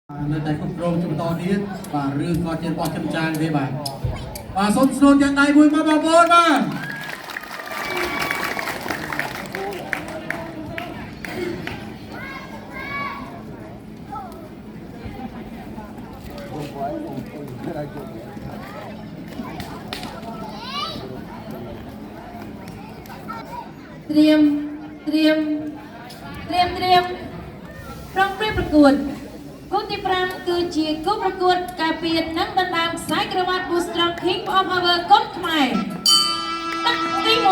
នៅតែគ្រប់គ្រងជំបន្តទៀតបាទឬក៏ជារបស់ចិនចាងទេបាទបាទសូមស្នូនយ៉ាងដៃមួយមកបងប្អូនបាទ ត្រៀមត្រៀមត្រៀមត្រៀមប្រងព្រាបប្រកួតគូទី5គឺជាគូប្រកួតការពារនិងដណ្ដើមខ្សែក្រវ៉ាត់ Boostrong King of Power កុនខ្មែរទឹកទី1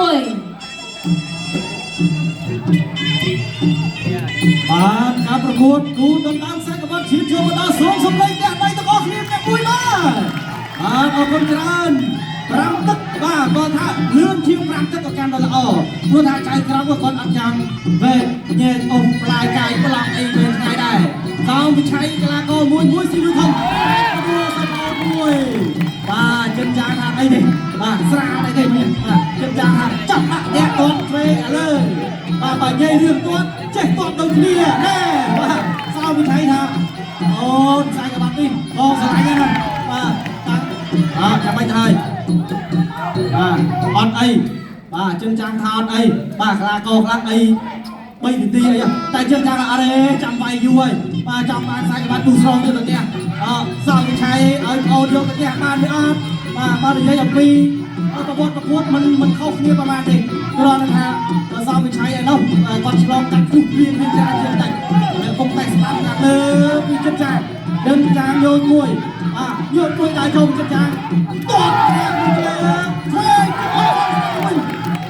បាទការប្រកួតគូដណ្ដើមខ្សែក្រវ៉ាត់ឈានចូលមកដល់សូមសម្លេងអ្នកដៃទាំងអស់គ្នាម្នាក់មួយបាទបាទអរគុណច្រើន5ទឹកបាទគាត់ថាលឿនជាង5ទឹកក៏កាន់ដល់ល្អព្រោះថាចៅក្រមក៏គាត់អត់ចង់វែកញែកអុំផ្លាយកាយប្លង់អីវែងឆ្ងាយដែរសោមវិឆ័យកីឡាករមួយមួយស៊ីលូធំមួយសាច់មួយបាទចិនចាងថាអីនេះបាទស្រាលអីទេនេះបាទចិនចាងថាចាប់ដាក់អ្នកគាត់ឆ្វេងឥឡូវ បាទបើនិយាយរឿងគាត់ចេះគាត់ដូចគ្នាណែបាទសោវិថីថាអូនខ្សែក្បាត់នេះបងស្រឡាញ់ណាស់បាទតាំងអើចាំបាច់ទៅហើយបាទអត់អីបាទជិនចាំងថាអត់អីបាទខ្លាកខ្លះអី3នាទីអីតែជិនចាំងថាអត់ទេចាំវាយយូរហើយបាទចង់បានខ្សែក្បាត់ទូស្រងទៅផ្ទះអសោវិថីឲ្យបងអូនយកទៅផ្ទះបានវាអត់បាទបាទនិយាយអំពីប្រវត្តិប្រកួតមិនខុសគ្នាប្រហែលទេគ្រាន់តែថាបើសោវិឆ័យឯនោះគាត់ឆ្លងកាត់គ្រោះព្រៀងព្រៀងច្រើនជាងតិចហើយពុកតែស្ដាប់ខាងលើពីចិត្តចាដឹងចាងយោនមួយបាទយោនមួយដើរចូលចិត្តចាងទាត់គ្នាមួយជើងឆ្វេងវិញ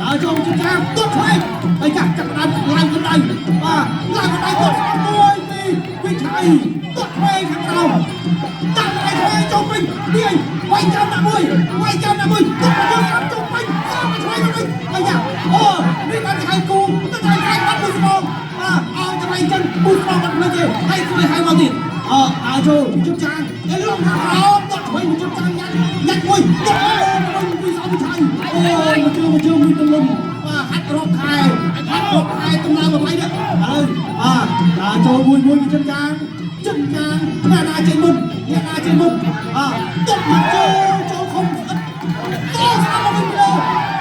ដើរចូលចិត្តចាងទាត់ឆ្វេងហើយចាស់ចាប់ដើមឡើងកណ្ដៃបាទឡើងកណ្ដៃទាត់មួយពីរវិឆ័យទាត់ឆ្វេងខាងក្រោមតាំងដៃឆ្វេងចូលវិញទាញវាយចាំដាក់មួយវាយចាំដាក់មួយទាត់ទៅស្ដាប់ចូលវិញស្ដាប់ឆ្វេងមកវិញអាយ៉ាអូនេះបានគេហៅគូទៅតែគេបាត់មួយស្មងបាទឲ្យទៅវិញចឹងមួយស្មងបាត់ភ្លេចទេហើយជួយឲ្យមកទៀតអដើរចូលជុំចាងអេលងខាងក្រោមទាត់ឆ្វេងជុំចាងញ៉ាត់ញ៉ាត់មួយទាត់វិញពីសោវិឆ័យអូមកជឿមកជឿមានទលំបាទហាត់រកខែហាត់រកខែទំឡើង20នេះឥឡូវបាទដើរចូលមួយមួយពីជុំចាងជុំចាងអ្នកណាចេញមុនអ្នកណាចេញមុនបាទទាត់មកចូលចូលខំស្អិតតស្ដាប់មកវិញពី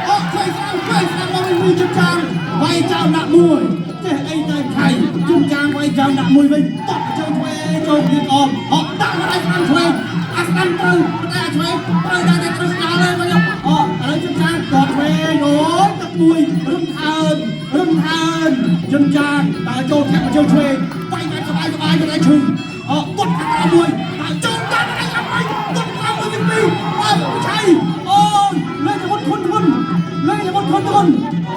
អត់ឆ្វេងស្ដាំឆ្វេងស្ដាំមកវិញមួយជុំចាងវាយចោលដាក់មួយចេះអីតែថៃជុំចាងវាយចោលដាក់មួយវិញទាត់ចូលឆ្វេងចូលទៀតអមអត់ដាក់មកដៃស្ដាំឆ្វេងអាស្ដាំត្រូវតែអាឆ្វេងត្រូវតែត្រូវស្ដាំเลยមកយកអឥឡូវជុំចាងទាត់ឆ្វេងអូយទឹកមួយរឹងថើនរឹងថើនជុំចាងដើរចូលធាក់មកជើងឆ្វេងវាយបែបសบายសบายទៅតែឈឺអទាត់ខាងក្រៅមួយដើរចូលដាក់ដៃខាងក្រៅទាត់ខាងមួយវិញពីរអើឆៃអូយលេងអាវុធធន់ធ្ងន់លេងអាវុធធន់ធ្ងន់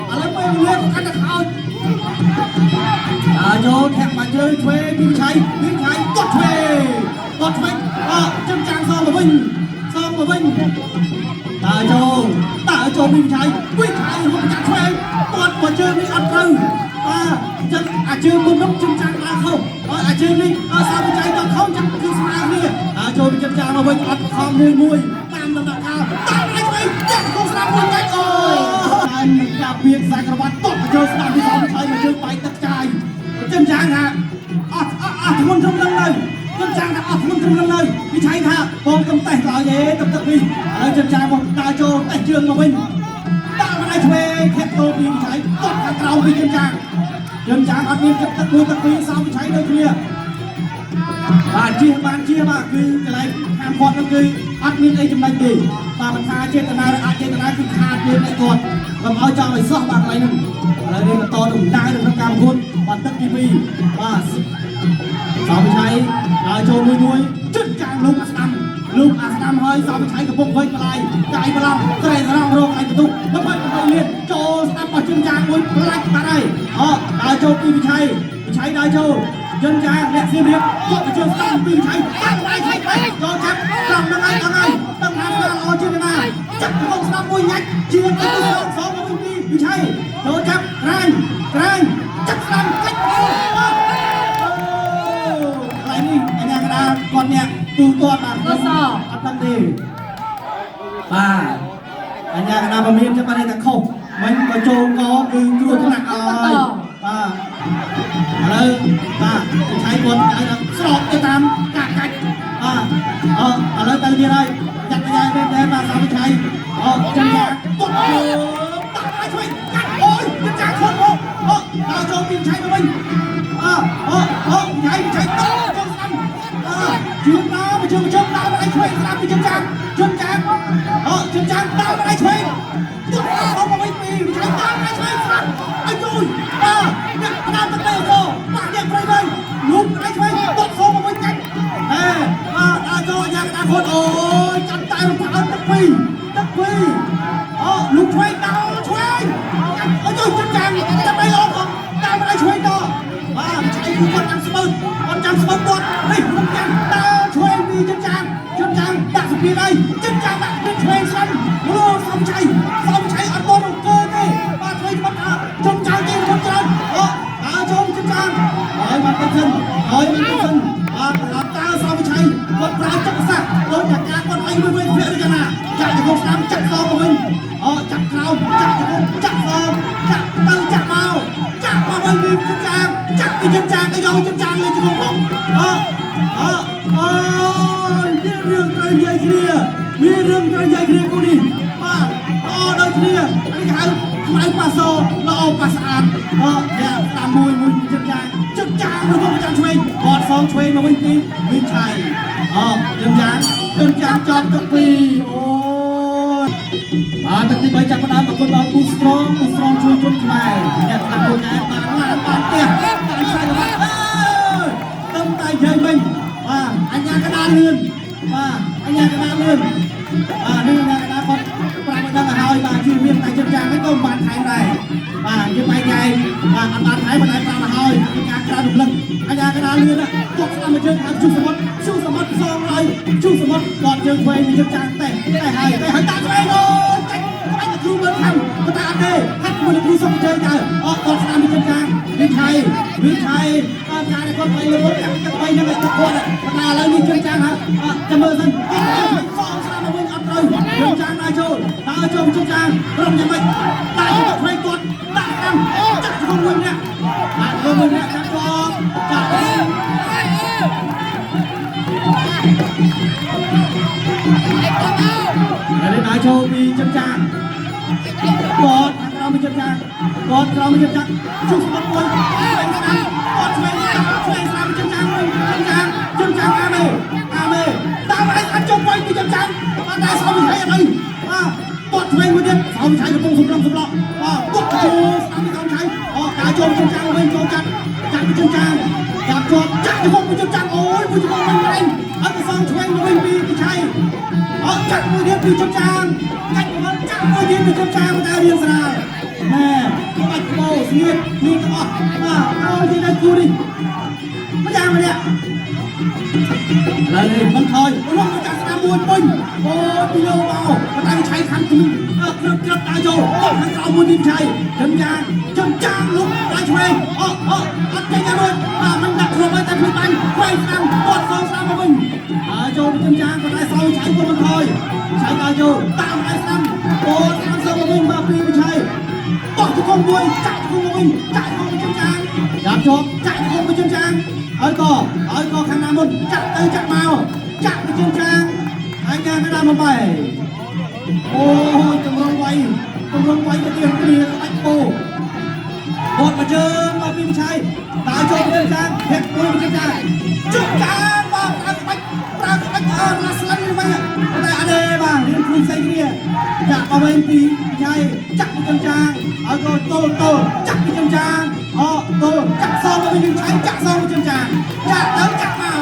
ឥឡូវពេលវេលាក៏កាន់តែខោចដើរចូលធាក់មកជើងឆ្វេងពីឆៃពីឆៃទាត់ឆ្វេងទាត់ឆ្វេងអជឹងចាងសងមកវិញសងមកវិញដើរចូលដើរចូលពីឆៃពីឆៃរត់ចាក់ឆ្វេងទាត់មកជើងនេះអត់ត្រូវបាទអញ្ចឹងអាជើងមុននោះជឹងចាងដើរខុសហើយអាជើងនេះអសាវិច័យដល់ខុសចាំគឺស្មើគ្នាដើរចូលពីជឹងចាងមកវិញអត់ខំមួយមួយតាមដំណាក់កាលតាមដៃឆ្វេងចាក់គូស្ដាំមួយកាច់អូហើយនឹងការពៀនខ្សែក្រវ៉ាត់ទាត់មកជើងស្ដាំពីសោវិច័យមកជើងបាយទឹកចាយជឹងចាងថាអត់អត់ធ្ងន់ត្រឹមនឹងនៅជឹងចាងថាអត់ធ្ងន់ត្រឹមនឹងនៅវិឆ័យថាបងកំតេះទៅឲ្យទេទឹកទឹកនេះឥឡូវជឹងចាងមកដើរចូលតេះជើងមកវិញដាក់មកដៃឆ្វេងធាក់តោពីវិឆ័យទាត់ខាងក្រោមពីជឹងចាងជឹងចាងអត់មានទឹកទឹកមួយទឹកពីរសោវិឆ័យដូចគ្នាបាទជៀសបានជៀសបាទគឺកន្លែងហាមឃាត់នោះគឺអត់មានអីចំណេញទេបាទមិនថាចេតនាឬអចេតនាគឺខាតយើងអ្នកគាត់កុំឲ្យចង់ឲ្យសោះបាទកន្លែងហ្នឹងឥឡូវនេះបន្តដំណើរនៅក្នុងការប្រកួតបាទទឹកទី2បាទសោវិឆ័យដើរចូលមួយមួយជិតចាងលោកអាស្ដាំលោកអាស្ដាំហើយសោវិឆ័យកំពុងវែងបន្លាយកាយបន្លំត្រេស្រង់រកឯបន្ទុក28លានចូលស្ដាំរបស់ជិនចាងមួយផ្លាច់បាត់ហើយអដើរចូលពីវិឆ័យវិឆ័យដើរចូលជិនចាងអ្នកសៀមរាបគាត់ទៅជើងស្ដាំពីវិឆ័យបាត់ដៃឆៃបែកចូលចាប់ត្រង់ហ្នឹងហើយហ្នឹងហើយដឹងថាស្ដាំល្អជាងណាចាប់កំពុងស្ដាំមួយញ៉ាច់ជាងទៅសងមកវិញពីវិឆ័យចូលចាប់ក្រាញក្រាញចាប់ស្ដាំកាច់អូកន្លែងនេះអញ្ញាកដាគាត់អ្នកទូទាត់បាទអត់ដឹងទេបាទអញ្ញាកដាបើមានចាំបានតែខុសមិនក៏ចូលកគឺគ្រោះថ្នាក់អើយ បាទឥឡូវបាទឆៃគាត់គេថាស្រកទៅតាមកាកាច់បាទអឥឡូវទៅទៀតហើយចាត់បញ្ញាមែនទេបាទសាវិឆៃអចិនចាពុតតាក់ឲ្យឆ្វេងកាត់អូយចិនចាខុនមកអដល់ចូលពីឆៃទៅវិញអអអឆៃឆៃតចូលស្ដាំអជឿមកជឿជឿដល់ឲ្យឆ្វេងស្ដាំពីចិនចាចិនចាអចិនចាដល់ឲ្យឆ្វេងទុកអមកវិញពីឆៃដល់ឲ្យឆ្វេងស្ដាំឲ្យជួយបាទអ្នកផ្ដាំទឹកដីអូបាទអ្នកព្រៃវិញលូកឲ្យឆ្វេងទុកសូមមកវិញកាច់អេបាទដល់ចូលអាញាកដាខុនអូយចាំតែរំខានទឹកពីរទឹកពីរអលូកឆ្វេងដល់ឆ្វេងកាច់ឲ្យជួយចិនចាចាំដីអូតាមឲ្យឆ្វេងតបាទឆៃគឺគាត់ចាំស្មើគាត់ចាំស្មើគាត់នេះលូកចាំដល់ឆ្វេងពីចិនចាចិនចាដាក់សពីអីចិនចាដាក់ពីឆ្វេងស្ដាំលូសំឆៃសំឆៃអត់តរកើទេបាទឆ្វេងបាត់ថាចិនចាគេគាត់ច្រើនអដើរចូលចិនចាហើយបាត់ទៅសិនហើយបាត់ទៅសិនបាទតើសំឆៃគាត់ប្រើចិត្តសាស្ត្រដូចតែការគាត់អីមួយវិញភាគដូចណាចាក់ជង្គង់ស្ដាំចាក់សងមកវិញអចាក់ក្រោមចាក់ជង្គង់ចាក់សងចាក់ទៅចាក់មកចាក់មកវិញពីចិនចាចាក់ពីចិនចាទៅយកចិនចាលើជង្គង់ផងអអអូយមានរឿងត្រូវនិយាយគ្នាមានរឿងត្រូវនិយាយគ្នាគូនេះបាទអដូចគ្នានេះគេហៅខ្មៅប៉ាសូល្អប៉ាស្អាតអយ៉ាតាមមួយមួយចិនចាចិនចារបស់ចាំឆ្វេងគាត់សងឆ្វេងមកវិញពីវិឆ័យអចិនចាចិនចាចប់ទឹកពីរអូយបាទទឹកទី3ចាប់ផ្ដើមអរគុណដល់ពូស្រងពូស្រងជួយជនខ្មែរអ្នកស្ដាប់ខ្លួនឯងបានឡានបានផ្ទះបានខ្សែក្រវ៉ាត់អើយតឹមតែនិយាយវិញបាទអញ្ញាកដាលឿនបាទអញ្ញាកដាលឿនបាទនេះអញ្ញាកដាគាត់ប្រាប់ឲ្យដឹងឲ្យហើយបាទជួយមានតែចិនចាហ្នឹងក៏មិនបានថែមដែរបាទយើងបែងចែកបាទអត់បានថែមមិនได้ប្រាប់ឲ្យហើយការក្រៅរំលឹកអញ្ញាកដាលឿនទុកស្ដាំមួយជើងឲ្យជុះសមុទ្រជុះសមុទ្រសងហើយជុះសមុទ្រគាត់ជើងឆ្វេងពីជើងចាងតែតែហើយតែហើយតាឆ្វេងអូចាច់ក្បាច់គ្រូមើលខាំប៉ុន្តែអត់ទេហាត់មួយគ្រូសុំជើងទៅអត់គាត់ស្ដាំពីជើងចាងវិឆ័យវិឆ័យការដែលគាត់ไปលើមុខទឹកបីហ្នឹងឲ្យគាត់ប៉ុន្តែឥឡូវនេះជើងចាងហើយចាំមើលសិនសងស្ដាំមកវិញអត់ត្រូវជើងចាងដើរចូលដើរចូលជើងចាងរំយ៉ាងម៉េចដាក់ឆ្វេងគាត់ដាក់ស្ដាំចាក់ក្នុងមួយម្នាក់ដាក់ក្នុងមួយម្នាក់ចាប់ជាប់ចាក់ហើយដើរចូលពីជើងចាងគាត់ខាងក្រោមពីជើងចាងគាត់ក្រោមពីជើងចាងជុះស្បត់មួយឆ្វេងស្ដាំគាត់ឆ្វេងឆ្វេងស្ដាំពីជើងចាងវិញជើងចាងជើងចាងអាមេអាមេតាមឲ្យអត់ចុះវិញពីជើងចាងបាទតែសំវិឆ័យអត់អីបាទគាត់ឆ្វេងមួយទៀតសំវិឆ័យកំពុងសម្លឹងសម្លក់បាទគាត់ចូលស្ដាំពីសំវិឆ័យអដើរចូលជើងចាងវិញចូលចាត់ចាត់ពីជើងចាងចាប់ជាប់ចាក់ជង្គង់ពីជើងចាងអូយមួយជង្គង់វិញវិញអត់ទៅសងឆ្វេងមកវិញពីវិឆ័យអត់ចាក់មួយទៀតពីជើងចាងកាច់មកចាក់មួយទៀតពីជើងចាងតែរៀងស្រាលណែក្បាច់ក្បោស្ងៀតនេះទាំងអស់បាទអើយនិយាយគូនេះម្យ៉ាងម្នាក់ឥឡូវនេះមិនថយរំចាក់ស្ដាំមួយពេញអូពីលើមកប៉ុន្តែវិឆ័យខាងគ្រឿងគ្រឿងក្រឹបដើរចូលខាងក្រោមមួយពីវិឆ័យជើងចាងជើងចាងលុកដៃឆ្វេងអអអត់ចេញទៅរួចបាទមិនដាក់គ្រប់ហើយតែភ្លេចបាញ់ខ្វែងស្ដាំគាត់សងស្ដាំមកវិញដើរចូលពីជើងចាងប៉ុន្តែសងវិឆ័យគាត់មិនថយវិឆ័យដើរចូលតាមដៃស្ដាំអូតាមសងមកវិញបាទពីវិឆ័យបោះជង្គង់មួយចាក់ជង្គង់មកវិញចាក់ជង្គង់ពីជើងចាងចាប់ជាប់ចាក់ជង្គង់ពីជើងចាងហើយកហើយកខាងណាមុនចាក់ទៅចាក់មកចាក់ពីជើងចាងហើយកាកដាមកបែអូយតម្រង់វាយតម្រង់វាយទៅទៀតគ្នាក្បាច់ពោបត់មកជើងមកពីវិឆ័យដើរចូលជើងចាងធាក់មួយជើងចាងជើងចាងបាទប្រើក្បាច់ប្រើក្បាច់អរឡាស្លឹងនេះវិញតែអត់ទេបាទរៀនគ្រូផ្សេងគ្នាចាក់មកវិញពីវិឆ័យចាក់ពីជើងចាងហើយកទល់ទល់ចាក់ពីជើងចាងអទល់ចាក់សងមកវិញវិឆ័យចាក់សងពីជើងចាងចាក់ទៅចាក់មក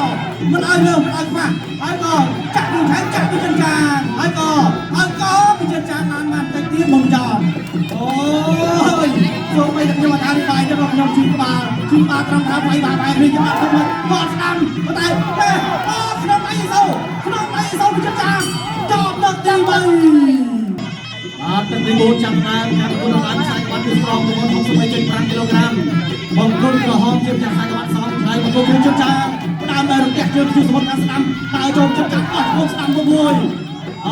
មិនឲ្យលើមិនឲ្យខ្វះហើយក៏ចាក់ពីវិឆ័យចាក់ពីជើងចាងហើយក៏ហើយក៏ពីជើងចាងបានបានតិចទៀតមុំចោលអូយចូលไปខ្ញុំអត់អធិប្បាយទេខ្ញុំជឿក្បាលជឿក្បាលត្រង់ថាវាយបាយបាយនេះខ្ញុំអត់ធ្វើគាត់ស្ដាំប៉ុន្តែទេអូក្នុងដៃអ៊ីសូក្នុងដៃអ៊ីសូពីជើងចាងចប់ទឹកទី3បាទទឹកទី4ចាប់ដើមការប្រកួតដល់ខ្សែក្បាត់គឺស្រងទម្ងន់ 63.5 គីឡូក្រាមបង្គោលក្រហមជាម្ចាស់ខ្សែក្បាត់សងឆ្លៃបង្គោលគឺជើងចាងដើមដោយរន្ទះជើងជុះសមុទ្រខាងស្ដាំដើរចូលជើងចាងអស់ជង្គង់ស្ដាំមួយ អ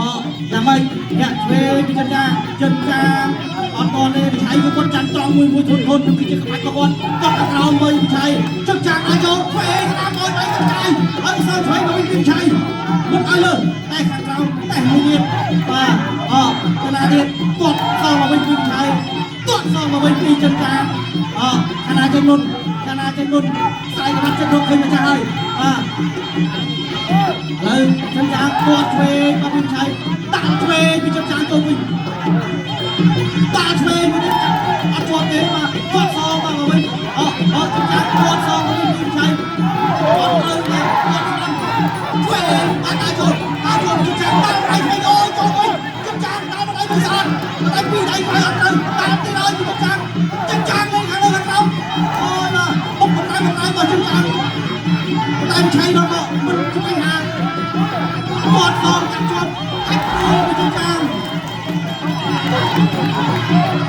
យ៉ាងម៉េចអ្នកឆ្វេងពីចិនចាចិនចាអត់តទេវិឆ័យគឺគាត់ចាំត្រង់មួយមួយធុនធុនគឺជាក្បាច់របស់គាត់តក្រោមវិញវិឆ័យចិនចាដល់ចូលឆ្វេងស្ដាំមួយដៃចិនចាឲ្យសើឆ្វេងមកវិញពីវិឆ័យមិនឲ្យលើតែខាងក្រោមតែមួយទៀតបាទអកណាទៀតទាត់សងមកវិញពីវិឆ័យទាត់សងមកវិញពីចិនចាអកណាចិនមុនកណាចិនមុនខ្សែក្បាត់ចិនរកឃើញម្ចាស់ហើយបាទឥឡូវចិនចាទាត់ឆ្វេងមកពីវិឆ័យដាក់ឆ្វេងពីចិនចាចូលវិញដាក់ឆ្វេងមួយនេះអត់ជាប់ទេបាទទាត់សងមកវិញអអចិនចាទាត់សងមកវិញពីវិឆ័យអត់ត្រូវបាទទាត់ស្ដាំឆ្វេងបាទដាក់ចូលដាក់ចូលចិនចាដាក់ដៃឆ្វេងអូយចូលវិញចិនចាដាក់ដៃមួយស្អាតដៃពីរដៃក្រោយអត់ត្រូវតាមទៀតហើយពីចិនចាចិនចាលេងខាងលើខាងក្រោមអូយបាទបុកបណ្ដៃបណ្ដៃមកចិនចាបណ្ដៃវិឆ័យដល់មកមិនច្បាស់ហាទាត់សងកាត់ជាប់កាច់ព្រួយពីចិនចា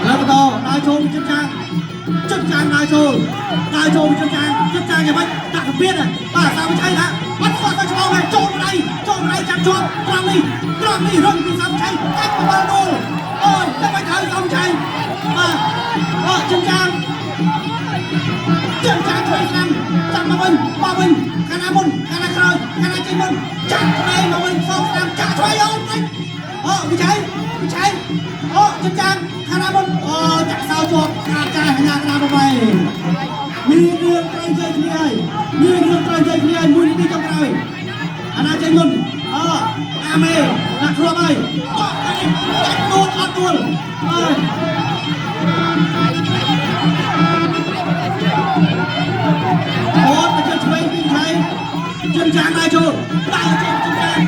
แล้วបន្តដើរចូលពីចិនចាចិនចាដើរចូលដើរចូលពីចិនចាចិនចាយ៉ាងម៉េចដាក់សម្ពាធបាទសាវិឆ័យថាបាត់ស្វាត់ទៅឆ្លងហើយចូលដៃចូលដៃចាប់ជាប់ត្រង់នេះត្រង់នេះរឹងពីសាវិឆ័យកាច់បបាល់ដួលអូយតែមិនត្រូវសាវិឆ័យបាទអចិនចាចិនចាឆ្វេងស្ដាំចាប់មកវិញមកវិញខាងណាមុនខាងណាក្រោយខាងណាចេញមុនចាប់ឆ្វេងមកវិញសងស្ដាំចាក់ឆ្វេងអូនតិចអវិឆ័យវិឆ័យអូចិនចាខាងណាមុនអូចាក់សោជាប់ខាតចាយអាញាក្តារប្របីមានរឿងត្រូវជ័យគ្នាហើយមានរឿងត្រូវជ័យគ្នាហើយមួយនាទីចុងក្រោយអាណាចេញមុនអអាមេដាក់គ្រាប់ហើយអនេះចាក់ដួលអត់ដួលអើយអូនមកជិះឆ្វេងពីឆៃចិនចាងដើរចូលដើរចូលចិនចាង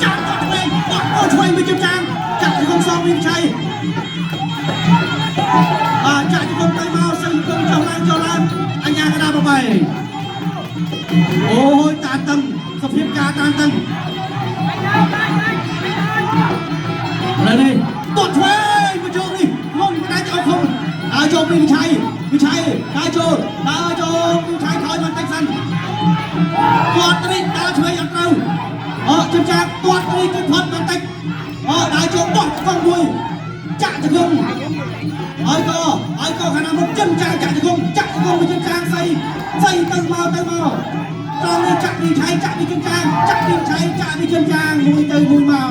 ចាក់គាត់ឆ្វេងគាត់អូឆ្វេងពីចិនចាងចាក់ជង្គង់សងពីឆៃបាទចាក់ជង្គង់ទៅមកសឹងជង្គង់ចុះឡើងចុះឡើងអញ្ញាកដាប្របីអូយតានតឹងសភាពការតានតឹងឥឡូវនេះទាត់ឆ្វេងមកចូលនេះងងមិនដែរចោលខំដើរចូលពីវិឆ័យវិឆ័យដើរចូលដើរចូលវិឆ័យថយបន្តិចសិនទាត់នេះដើរឆ្វេងអត់ត្រូវអចិនចាទាត់នេះគឺផុតបន្តិចអដើរចូលបោះកង់មួយចាក់ជង្គង់ហើយក៏ហើយក៏ខាងណាមុខចិនចាចាក់ជង្គង់ចាក់ជង្គង់ពីចិនចាសៃសៃទៅមកទៅមកត្រង់នេះចាក់ពីឆៃចាក់ពីចិនចាចាក់ពីឆៃចាក់ពីចិនចាមួយទៅមួយមក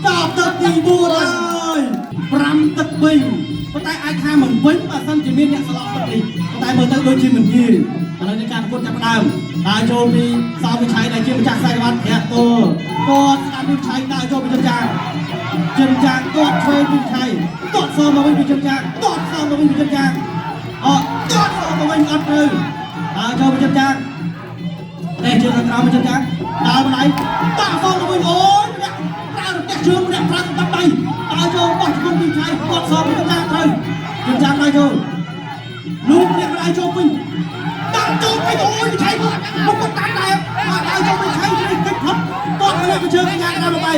ចប់ទឹកទី4ហើយ5ទឹកវិញប៉ុន្តែអាចថាមិនវិញបើសិនជាមានអ្នកស្លក់ទឹកនេះប៉ុន្តែមើលទៅដូចជាមិនងាយឥឡូវនេះការប្រកួតចាប់ផ្ដើមដើរចូលពីសាវិឆ័យដែលជាម្ចាស់ខ្សែក្បាត់ធាក់ទល់ទាត់ស្ដាំវិឆ័យដើរចូលពីចិនចាចិនចាទាត់ឆ្វេងវិឆ័យទាត់សងមកវិញពីចិនចាទាត់សងមកវិញពីចិនចាអទាត់សងមកវិញអត់ត្រូវដើរចូលពីចិនចាតែជើងខាងក្រោមពីចិនចាដើរម្ដាយតាក់សងមកវិញអូយម្នាក់ប្រើរន្ទះជើងម្នាក់ប្រើសម្បត្តិដៃដើរចូលបោះជង្គង់វិឆ័យទាត់សងពីចិនចាត្រូវចិនចាដើរចូលលូកម្នាក់ម្ដាយចូលវិញដាក់ចូលទៅអូយវិឆ័យមកមកគាត់តាំងដែរបាទដើរចូលវិឆ័យនេះតិចផុតទាត់ម្នាក់ជើងអាញាកណ្ដាលមកបី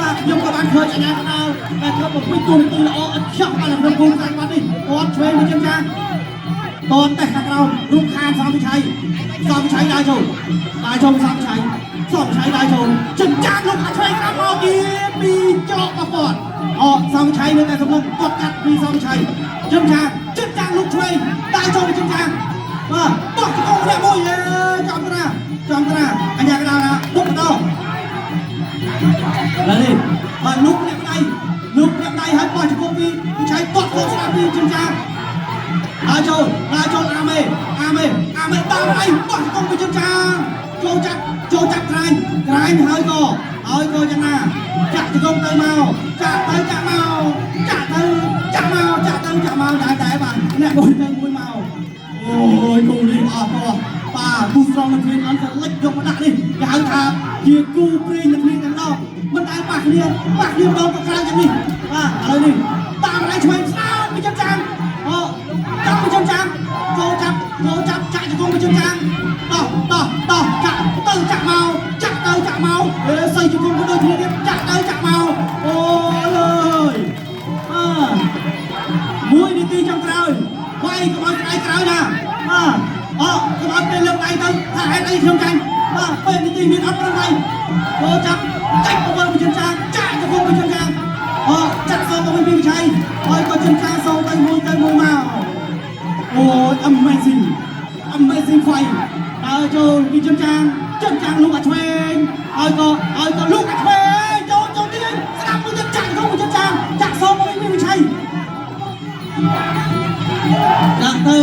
បាទខ្ញុំក៏បានឃើញអាញាកណ្ដាលដែលធ្លាប់បំពេញតួនាទីល្អឥតខ្ចោះបានក្នុងគូខ្សែក្បាត់នេះទាត់ឆ្វេងវិចិនចាតតតែខាងក្រោមរូបខានសំវិឆ័យសំវិឆ័យដើរចូលដើរចូលសំវិឆ័យសំវិឆ័យដើរចូលចិនចាលោកអាចឆ្វេងក្រោមមកទៀតពីច្រកមកគាត់អសំវិឆ័យនៅតែសំឡឹងគាត់កាត់ពីសំវិឆ័យចិនចាចិនចាលោកឆ្វេងដើរចូលវិចិនចាបាទបោះជង្គង់ម្នាក់មួយអេចំត្រាចំត្រាអញ្ញាកណ្ដាលណាបុកបន្តឥឡូវនេះបាទលូកម្នាក់ដៃលូកម្នាក់ដៃហើយបោះជង្គង់ពីវិឆ័យទាត់កូនស្ដាប់ពីចិនចាដើរចូលដើរចូលអាមេអាមេអាមេតាមដៃបោះជង្គង់ពីចិនចាចូលចាប់ចូលចាប់ក្រាញក្រាញហើយក៏ហើយក៏យ៉ាងណាចាក់ជង្គង់ទៅមកចាក់ទៅចាក់មកចាក់ទៅចាក់មកចាក់ទៅចាក់មកដែរតែបាទអ្នកមួយទៅមួយមកអូយគូនេះអស់អស់បាទគូស្រង់នឹងគ្នាអន់ទៅលិចយកមកដាក់នេះគេហៅថាជាគូព្រេងនឹងគ្នាតែម្ដងមិនដែលប៉ះគ្នាប៉ះគ្នាម្ដងក៏ក្រៅយ៉ាងនេះបាទឥឡូវនេះតាមដៃឆ្វេងស្ដាំពីចិនចាងអូចាប់ពីចិនចាងចូលចាប់ចូលចាប់ចាក់ជង្គង់ពីចិនចាងតោះតោះតោះចាក់ទៅចាក់មកចាក់ទៅចាក់មកអេសៃជង្គង់ក៏ដូចគ្នាទៀតចាក់ទៅចាក់មកអូយអើយអើមួយនាទីចុងក្រោយវាយកុំឲ្យស្ដាយក្រោយណាបាទអកុំឲ្យពេលលើកដៃទៅថាហេតុអីខ្ញុំចាញ់បាទពេលនាទី ទីមានអត់ប្រឹងហើយចូលចាប់កាច់បវលវិចិនចាងចាក់ជង្គង់វិចិនចាងអចាក់សងទៅវិញពីវិឆ័យហើយក៏ចិនចាងសងទៅមួយទៅមួយមកអូយ amazing, amazing fight ដើរចូលពីចិនចាងចិនចាងលូកអាឆ្វេងហើយក៏ហើយក៏លូកអាឆ្វេងចូលចូលទៀតស្ដាប់មួយទៀតចាក់ជង្គង់វិចិនចាងចាក់សងមកវិញពីវិឆ័យ ចាក់ទៅ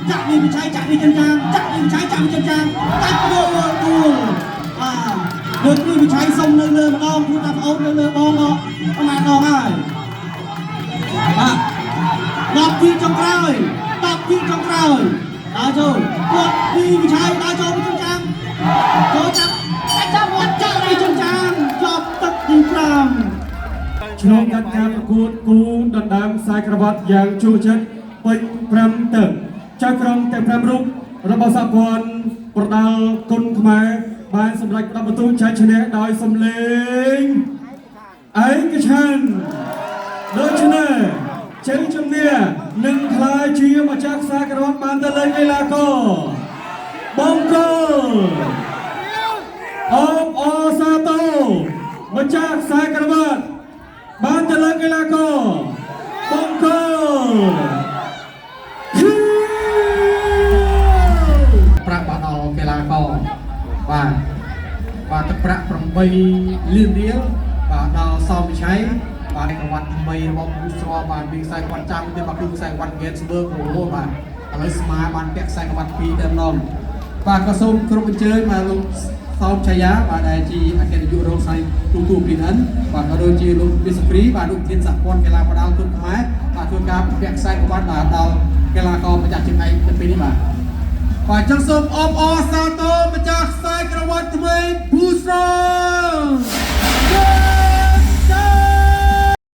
ចាក់នេះវិឆ័យចាក់នេះចិនចាងចាក់នេះវិឆ័យចាក់វិចិនចាងកាច់ដួលដួលបាទលើកនេះវិឆ័យសុំនៅលើម្ដងព្រោះថាប្អូននៅលើបងក៏ប្រហែលដងហើយបាទ10ទីចុងក្រោយ10ទីចុងក្រោយដើរចូលគាត់ពីវិឆ័យដើរចូលវិចិនចាងចូលចាប់ ចាប់ទឹក ចាក់វិចិនចាងចប់ទឹកទី5 ឆ្លងកាត់ការប្រកួតគូដណ្ដើមខ្សែក្រវ៉ាត់យ៉ាងជក់ចិត្តពេញ5ទឹកចៅក្រមទាំង5រូបរបស់សហព័ន្ធប្រដាល់គុណខ្មែរបានសម្រេចផ្ដល់បន្ទូចែកឈ្នះដោយសម្លេងឯកច្ឆន្ទដូច្នេះជ័យជំនះនឹងក្លាយជាម្ចាស់ខ្សែក្រវ៉ាត់បានទៅលើកីឡាករបងកុល អបអរសាទរម្ចាស់ខ្សែក្រវ៉ាត់បានទៅលើកីឡាករបង្គោលខៀវ ប្រាក់បាទដល់កីឡាករបាទបាទទឹកប្រាក់8លានរៀលបាទដល់សោមវិឆ័យបាទក្រវ៉ាត់ថ្មីរបស់គូស្របាទមានខ្សែក្រវ៉ាត់ចាំទៀតបាទគឺខ្សែក្រវ៉ាត់ Gainsbourg អូហូបាទឥឡូវស្មាបានពាក់ខ្សែក្រវ៉ាត់ពីរតែម្ដងបាទក៏សូមគ្រប់អញ្ជើញបាទលោកសោមឆាយាបាទដែលជាអគ្គនាយករងស្ថានីយទូទូ PNN បាទក៏ដូចជាលោកវិសុគ្រីបាទលោកធានសហព័ន្ធកីឡាប្រដាល់ទូខ្មែរបាទធ្វើការពាក់ខ្សែក្រវ៉ាត់បាទដល់កីឡាករម្ចាស់ជើងឯកនៅពេលនេះបាទ បាទចឹងសូមអបអរសាទរម្ចាស់ខ្សែក្រវ៉ាត់ថ្មីភូស្រង